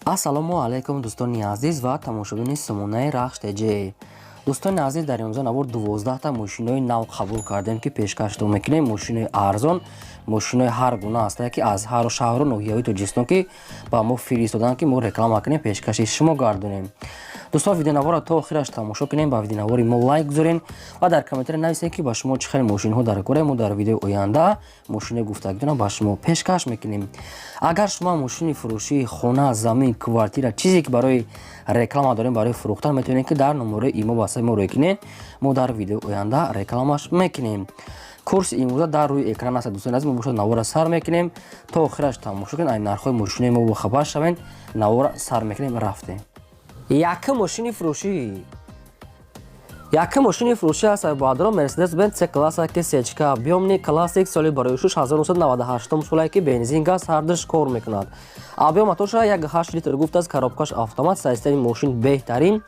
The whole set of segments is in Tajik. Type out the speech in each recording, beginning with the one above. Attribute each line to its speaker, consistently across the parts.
Speaker 1: Ассалому алайкум, дӯстони азиз ва тамошобини сомонаи Рахш ТЖ. Дӯстони азиз, дар имрӯза навор 12та мошинои нав қабул кардем, ки пешкаштон мекунем. Мошинои арзон, мошинои ҳар гуна ҳастае, ки аз ҳару шаҳру ноҳияҳои Тоҷикистон, ки ба мо фиристоданд, ки мо реклама кунем, пешкаши шумо гардонем. Дӯстон, видеонаворро то охираш тамошо кунем, ба видеонавори мо лайк гузорем ва дар комментария нависем, ки ба шумо чӣ хел мошинҳо дар кора. Мо дар видеои оянда мошинои гуфтагитонро ба шумо пешкаш мекунем. Агар шумо мошини фурӯшии хона, замин, квартира, чизе ки барои реклама дорем, барои фурӯхтан, метавонед, ки дар номерои имо васаи мо рӯй кунед. Мо дар видеои оянда рекламаш мекунем. Курси имрӯза дар рӯи экран аст. Дӯстони азиз, мо бошад навора сар мекунем, то охираш тамошо кунед, ай нархҳои мошинои мо бохабар шавед. Навора сар мекунем, рафтем. Якум мошини фурӯшӣ, якум мошини фурӯшӣ аст, баъдро Мерседес Бенз С класса, ки сечка, объёмный, классик, соли барои 1998 солае, ки бензин, газ ҳардуш кор мекунад. Объём моторша 1,8 литр гуфтааст, коробкаш автомат, состояние мошин беҳтарин,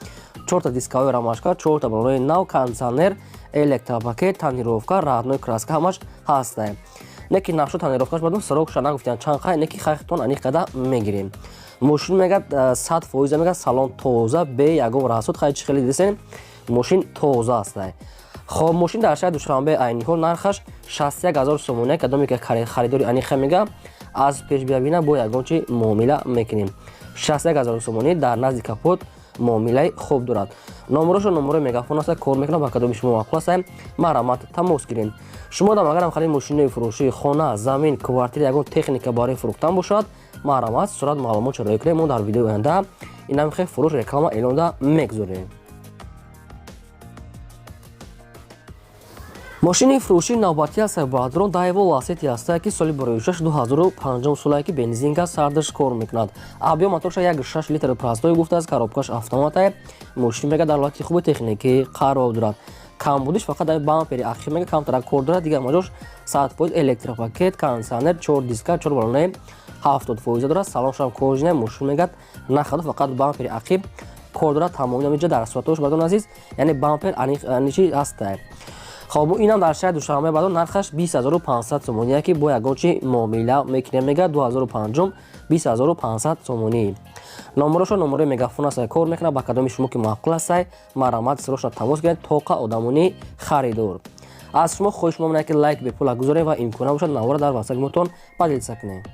Speaker 1: чорта дисковой рамашка, чорта балонои нав, кондиционер, электропакет, тонировка, родной краска ҳамаш ҳаста. Не ки нақшу тонировкаш бадум срокша нагуфтиян чанд қай, не ки хайхтон аниқ када мегирем. Мошин мегад 100%, мегад салон тоза, бе ягон расход. Хай, чӣ хеле дидесен, мошин тоза аст. Хоб, мошин дар шаҳри Душанбе, айни ҳол нархаш 61 000 сомоне. Кадоме ки харидори аниқа, мега, аз пешбиявина бо ягон чи муомила мекунем. 61 000 сомонӣ, дар назди капот муомилаи хуб дорад. Номерошо номерои мегафон аст, кор мекунад. Ба кадоми шумо маъқул аст, марҳамат, тамос гиред. Шумо дам агарам хари мошинои фурӯшии хона, замин, квартира, ягон техника барои фурӯхтан бошад, марҳамат, сурат, маълумот чароя кунед. Мо дар видеои оянда инам хел фурӯш, реклама эълонда мегузорем. Мошини фурӯшии навбатӣ аст, баъдрон Дайво Ласети ҳастае, ки соли бароишаш 2005 солае, ки бензин, газ ҳардуш кор мекунад. Объём моторша 1,6 литр простой гуфтааст, коробкаш автоматае. Мошин мега дар ҳолати хуби техникӣ қарор дорад. Камбудиш фақат дар бампери ахир, мега, камтарак кор дорад, дигар маҷош 100%. Электропакет, кондиционер, чор диска, чор балонаи 70% дорад, салоншам кожаный. Мошин мегад нахаду, фақат бампери ақиб кор дорад. Тамоми ҷа дар суратош, бардон азиз, яъне бампер аничи ҳастае. Хоб, инам дар шаҳри Душанбе, баъдон нархаш 20 500 сомоние, ки бо ягон чи муомила мекунем. Мега 2005, 20 500 сомонӣ. Номерошо номерои мегафон аст, кор мекунад. Ба кадоми шумо ки маъқул астай, марҳамат, сирошна тамос гиред. Тоқа одамони харидор, аз шумо хоҳиш мемонад, ки лайк бепула гузоред ва имкон бошад, навора дар васаи мотон поделиться кунед.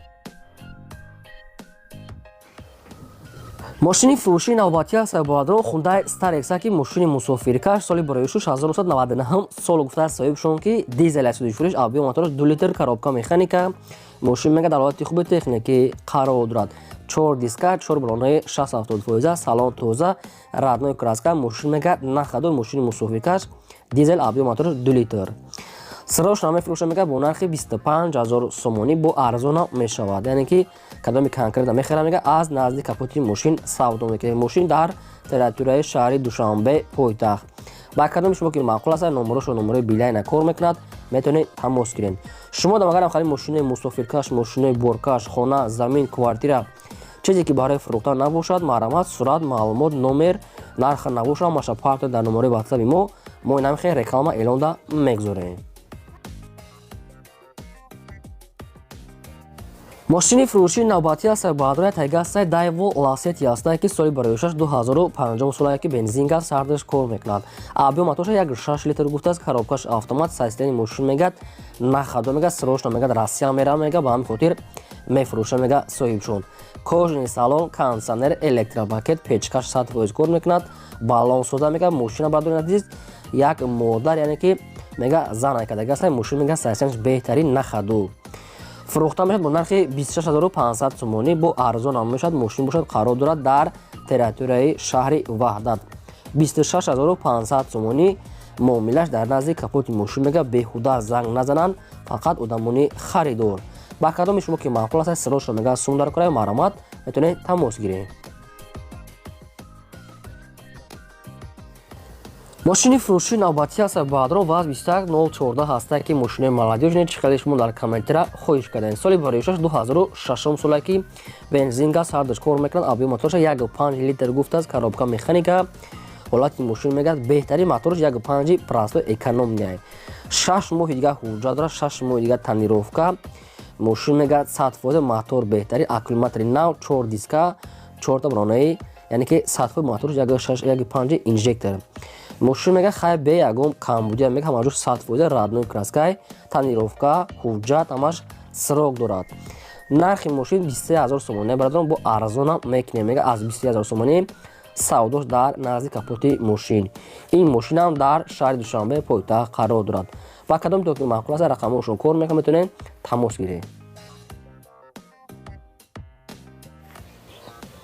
Speaker 1: Мошини фурӯшии навбатӣ аст, баъдро Хундай Старекса, ки мошини мусофиркаш, соли бароишу 1999 сол гуфтааст соҳибшон, ки дизел аст, фурӯш, объём мотораш 2 литр, коробка механика. Мошин мега дар ҳолати хуби техникӣ қарор дорад, чор диска, чор балонаи 60-70%, салон тоза, родной краска. Мошин мега нахадо, мошини мусофиркаш, дизел, объём мотораш 2 литр. Сирош намефурӯша, мега бо нархи 25 000 сомонӣ, бо арзона мешавад. Яъне ки кадоми конкретно мехара, мега аз назди капоти мошин савдо мекунед. Мошин дар территорияи шаҳри Душанбе, пойтахт. Ба кадоми шумо ки маъқул аст, номерошо номерои билайна, кор мекунад, метавонед тамос гиред. Шумо дам агарам хари мошинои мусофиркаш, мошинои боркаш, хона, замин, квартира, чизе ки барои фурӯхтан набошад, марҳамат, сурат, маълумот, номер, нарха набошад, ҳамаша парто дар номерои ватсаби мо. Мо инам хел реклама эълонда мегузорем. Мошини фурӯшии навбатӣ аст, баъдроя тайгастай Дайво Ласети ҳастае, ки соли бароишаш 2005 солае, ки бензин, газ ҳардуш кор мекунад. Объём моторша 1,6 литр гуфтааст, коробкаш автомат. Состояние мошин мегад нахадо, мега срочно, мегад Россия мера, мега ба ҳамин хотир мефурӯша, мега соҳибшон. Кожаный салон, кондиционер, электропакет, печкаш 100% кор мекунад, баллон соза. Мега мошина, бардорин азиз, як модар, яъне ки мега зан айкадагаста. Мошин мега состоянияш беҳтарин, нахаду. Фурӯхта мешавад бо нархи 26 500 сомонӣ, бо арзон ҳам мешавад. Мошин бошад қарор дорад дар территорияи шаҳри Ваҳдат. 26 500 сомонӣ муомилаш дар назди капоти мошин. Мега беҳуда занг назананд, фақат одамони харидор. Ба кадоми шумо ки маъқул аст, сирошро мега сум дар кора, марҳамат, метавонед тамос гиред. Мошини фурӯшии навбатӣ аст, баъдро ВАЗ 21014 ҳастае, ки мошинои молодёжный, чӣ хеле шумо дар комментира хоҳиш кардем. Соли бароишаш 2006 солае, ки бензин, газ ҳардуш кор мекунад. Объём моторша 1,5 литр гуфтааст, коробка механика. Ҳолати мошин мегӯяд беҳтарин, моторш 1,5 простой, экономный. 6 моҳи дигар ҳуҷҷат дорад, 6 моҳи дигар тонировка. Мошин мегӯяд 100%, мотор беҳтарин, аккумулятори нав, чор диска. Чорта бронаи, яъне ки сатҳои моторш 1,6 1,5 инжектор. Мошин мега, хай, бе ягон камбудия, мега, ҳамаҷош 100% родной краскай, тонировка, ҳуҷҷат ҳамаш срок дорад. Нархи мошин 23 000 сомонӣ, бародарон, бо арзонам мекунем, мега, аз 23 000 сомонӣ савдош дар назди капоти мошин. Ин мошинам дар шаҳри Душанбе, пойтахт, қарор дорад. Ба кадом то ки маъқул аст, рақамҳошон кор мекунад, метавонед тамос гиред.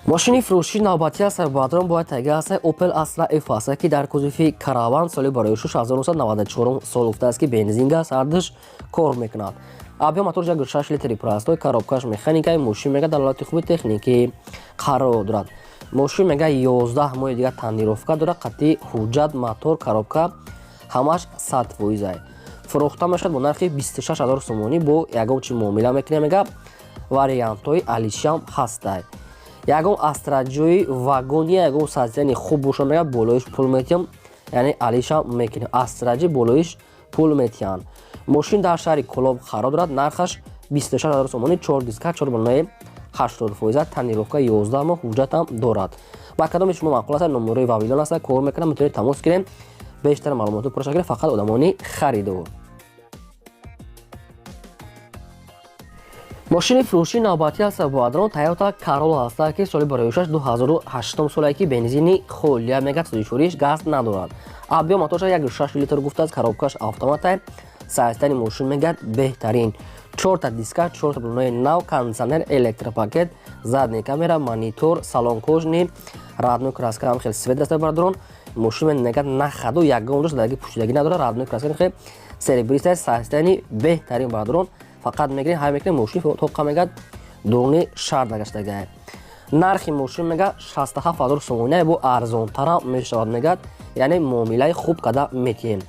Speaker 1: Мошини фурӯшии навбатӣ аст, бародарон, бояд тайга аст, Opel Astra F аст, ки дар кузови Караван, соли барои 1994 сол гуфтааст, ки бензин, газ ҳардуш кор мекунад. Объём мотор 1,6 литри простой, коробкаш механикаи. Мошин, мега, дар ҳолати хуби техникӣ қарор дорад. Мошин, мега, 11 моҳи дигар тонировка дорад, қатъи ҳуҷҷат, мотор, коробка ҳамаш 100%. Фурӯхта мешавад бо нархи 26 ҳазор сомонӣ, бо ягон чи муомила мекунем, мега, вариантҳои алишиам ҳастай. Ягон астраҷои вагония, ягон состояние хуб боша, мега, болоиш пул метиҳам, яъне алишам мекунем. Астраҷи болоиш пул метиҳанд. Мошин дар шаҳри Кӯлоб қарор дорад. Нархаш 26 ҳазор сомонӣ, чор диска, чор болои 80%, тонировка 11 моҳ, ҳуҷҷатам дорад. Ба кадоми шумо маъқул аст, номерои Вавилон аст, кор мекунад, метавонед тамос гирем, бештар маълумотро пурша гирем. Фақат одамони харидор. Мошини фурӯшии навбатӣ аст, бародарон, Toyota Corolla ҳаста, ки соли бароишаш 2008 солае, ки бензини холия, мега, сӯзишвориш газ надорад. Объём моторша 1,6 литр гуфтааст, коробкаш автоматай. Состояние мошин, мегӯяд, беҳтарин. Чорта диска, чорта балонои нав, кондиционер, электропакет, задний камера, монитор, салон кожаный, родной краска ҳам хеле свет аст, бародарон. Мошин, мегӯяд, на хаду ягон ҷош даги пӯшидагӣ надорад, родной краска хеле серебристая, состояние беҳтарин, бародарон. Фақат мегирем, ҳай мекунем, мошин тоқа, мегӯяд, дуруни шаҳр дагаштагай. Нархи мошин, мега, 67 ҳазор сомонӣ, бо арзонтарам мешавад, мегӯяд, яъне муомилаи хуб карда метиҳем.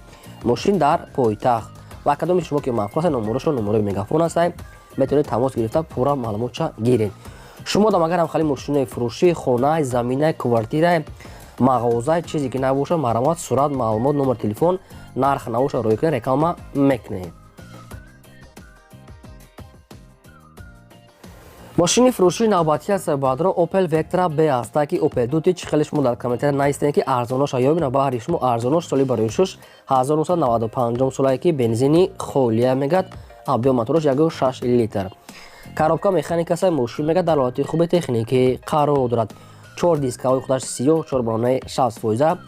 Speaker 1: Мошин дар пойтахт. Ва кадоми шумо ки маъқул аст, номерошо номерои Мегафон ҳастай, метавонед тамос гирифта, пурра маълумотша гиред. Шумо дам агарам хали мошинои фурӯшӣ, хонаи, заминаи, квартираи, мағозаи, чизе ки набошад, марҳамат, сурат, маълумот, номер телефон, нарх набошад, рӯй кунед, реклама мекунем. Мошини фурӯшии навбатӣ аст, бародарон, Opel Vectra B аст, ки Opel Duty. Чӣ хеле шумо дар комментария навистем, ки арзоноша ёбина. Баҳри шумо арзонош, соли барои шуш 1995 солае, ки бензини холия, мегӯяд, объём мотораш 1,6 литр, коробка механика аст. Мошин, мегӯяд, дар ҳолати хуби техникӣ қарор дорад. Чор дискаҳои худаш сиёҳ, чор балонаи 60%,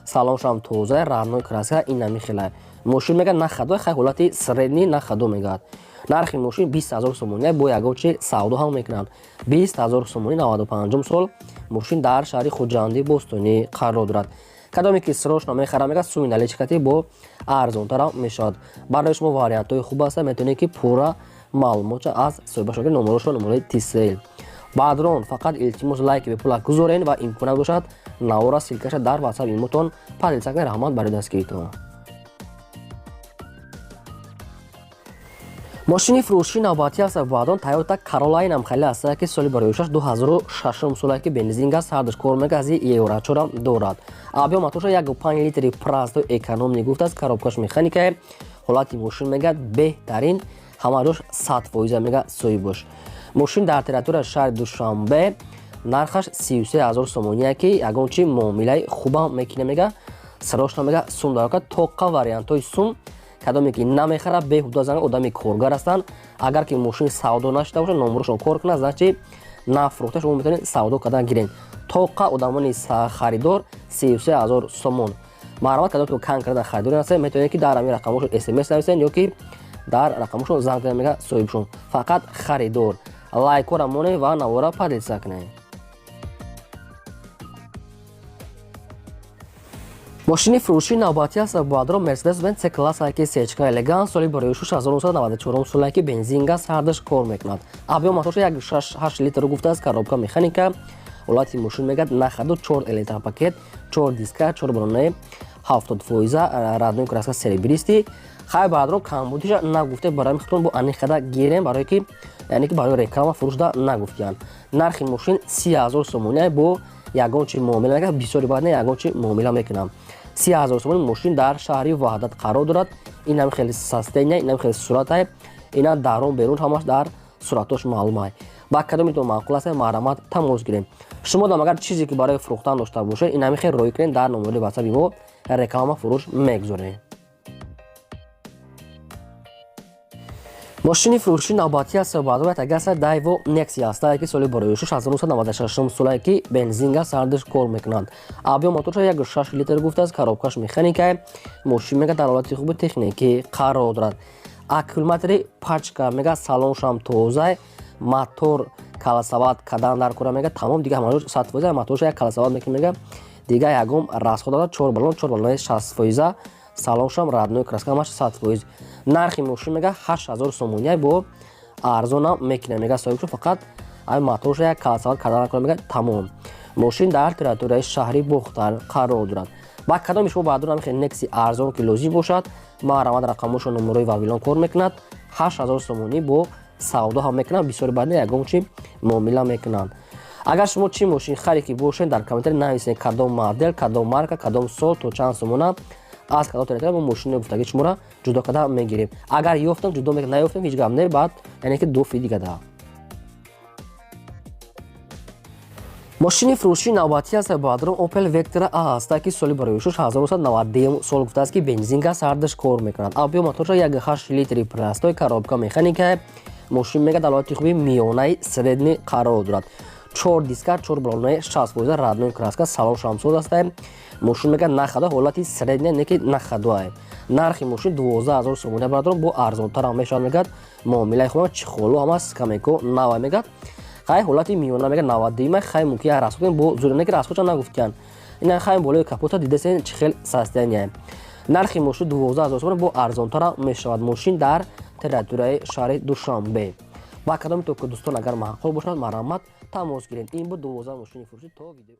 Speaker 1: салоншам тоза, родной краска. Ин намихела мошин, мегӯяд, на хадо, хай, ҳолати средний, на хадо, мегӯяд. Нархи мошин 20 000 сомонӣ, бо ягон чи савдо ҳам мекунанд. 20 000 сомонӣ, 95 сол, мошин дар шаҳри Хуҷанди бостонӣ қарор дорад. Кадоме ки срочно мехарад, мегӯяд, суми наличкати бо арзонтарам мешавад. Барои шумо вариантҳои хуб аст, метавонед ки пурра маълумотша аз соҳибашон, номерошо номерои Тисел. Баъдрон, фақат илтимос, лайки бепула гузорен ва имконат бошад, навора ссылкаша дар ватсап имотон поделиться кунед. Раҳмат барои дастгиритон. Мошини фурӯшии навбатӣ аст, баъдон, Toyota Corolla. Инам хеле аст, ки соли бароишаш 2006 солае, ки бензин, газ ҳардуш кор мекунад, аз евро чорам дорад. Объём моторша 1,5 литри простой, экономный гуфтааст, коробкаш механикае. Ҳолати мошин, мегӯяд, беҳтарин, ҳама ҷош 100%, мегӯяд соҳибош. Мошин дар территорияи шаҳри Душанбе, нархаш 33 000 сомоние, ки ягон чи муомилаи хубам мекунем, мега, срочно, мега, сум дарока, тоқа вариантҳои сум. Кадоме ки намехарад, беҳуда зан, одами коргар ҳастанд. Агар ки мошин савдо нашуда бошад, номерошон кор кунад, значит, нафурӯхта, шумо метавонед савдо кардан гиред. Тоқа одамони харидор, 33 000 сомон. Марҳамат, кадоме ки кан кардан харидор ҳастед, метавонед ки дар ҳамин рақамошон смс нависед ё ки дар рақамошон занг занед, мега соҳибшон. Фақат харидор. Лайкора монед ва навора поделиться кунед. Мошини фурӯшии навбатӣ аст, бародарон, Mercedes-Benz C класс, ки сечка элегант, соли барои 1994 соле, ки бензин, газ ҳардуш кор мекунад. Объём моторша 1,6 литр гуфтааст, коробка механика. Ҳолати мошин, мегӯяд, на хаду, чор электропакет, чор диска, чор балонаи 70%, родной краска серебристый. Хай, бародарон, камбудиша нагуфте, барои худтон бо анихада гирем, барое ки, яъне ки барои реклама фурӯшда нагуфтиянд. Нархи мошин 30 000 сомонӣ, бо ягон чи муомила мекунад, бисёри баъд не, ягон чи муомила мекунам. 30 000 сомонӣ. Мошин дар шаҳри Ваҳдат қарор дорад. Инам хеле состояние, инам хеле суратае, ина дарон берун ҳамаш дар суратош маълумай. Ба кадомитон маъқул аст, марҳамат, тамос гирем. Шумо дам агар чизе ки барои фурӯхтан дошта бошед, ин ҳами хел роҳӣ кунед дар номери ватсаби мо, реклама фурӯш мегузорем. Мошини фурӯши навбатӣ аст, баъдоят агар Дайво Некси аст, ки соли барои 1996 солае, ки бензинга сардиш кор мекунанд. Объём моторша 1,6 литр гуфтааст, коробкаш механика. Мошин мега дар ҳолати хуби техникӣ қарор дорад. Аккумулятори пачка мега, салоншам тоза, мотор каласават кадан дар кора мега, тамом, дига ҳамаҷо 100%. Моторша як каласават мекунад мега, дига ягон расход дорад. Чор баллон, чор баллони 60%, салоншам родной краска, ҳамаш 100%. Нархи мошин мега 8000 сомония, бо арзонам мекунад мега соҳибшо, фақат ай моторша як каласават кардан накунад мега, тамом. Мошин дар территорияи шаҳри Бохтар қарор дорад. Ба кадоми шумо баъдон ҳам Некси арзон ки лозим бошад, марҳамат, рақамошо номерои Вавилон кор мекунад. 8000 сомонӣ бо савдо ҳам мекунанд, бисёри баъд ягон чи муомила мекунанд. Агар шумо чӣ мошин харе ки бошед, дар комментари нависед, кадом модел, кадом марка, кадом сол, то чанд сомона, аз кадом территория. Мо мошини гуфтаги шуморо ҷудо карда мегирем. Агар ёфтам, ҷудо мекунем, наёфтам, ҳеҷ гап не, баъд яъне ки ду фи дига да. Мошини фурӯшии навбатӣ аст, баъдрон Opel Vectra A аст, ки соли барои 1992 сол гуфтааст, ки бензинга сардаш кор мекунад. Объём моторша 1,8 литри простой, коробка механика. Мошин мега дар ҳолати хуби миёнаи средний қарор дорад. Чор диска, чор баллонаи 60%, родной краска, салон шамсоз аст. Мошин мега нахада ҳолати средний, не ки нахадуа. Нархи мошин 12 000 сомони, бардорам, бо арзонтарам мешавад мегад. Муомилаи хуб, чехолу ҳама скамейко нава мегад. Хай, ҳолати миёна мега, 92-ма. Хай, мумкин як расход бо зур, не ки расходша нагуфтиян. Ина хай, болои капота дидасен, чӣ хел состояние. Нархи мошин 12 000 сомони, бо арзонтарам мешавад. Мошин дар территорияи шаҳри Душанбе. Ба кадоми то дӯстон агар маъқул бошад, марҳамат, тамос гиред. Ин буд 12 мошини фурӯшӣ. То видео.